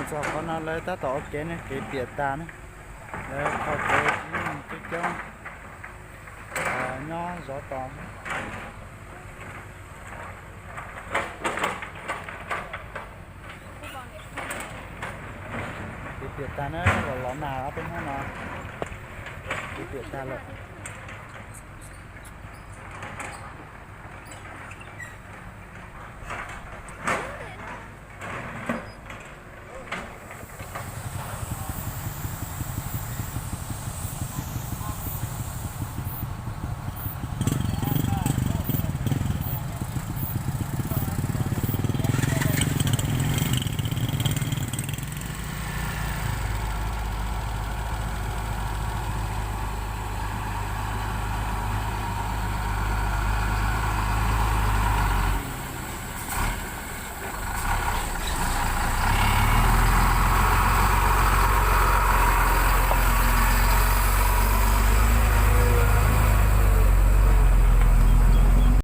Txog qhov no lawv tab tom ua kev ne, kev piam tas ne. Lawv kho kev coob coob nyob zov tos. Kev piam tas na, los los nag ob peb hnub no, kev piam tas lawm.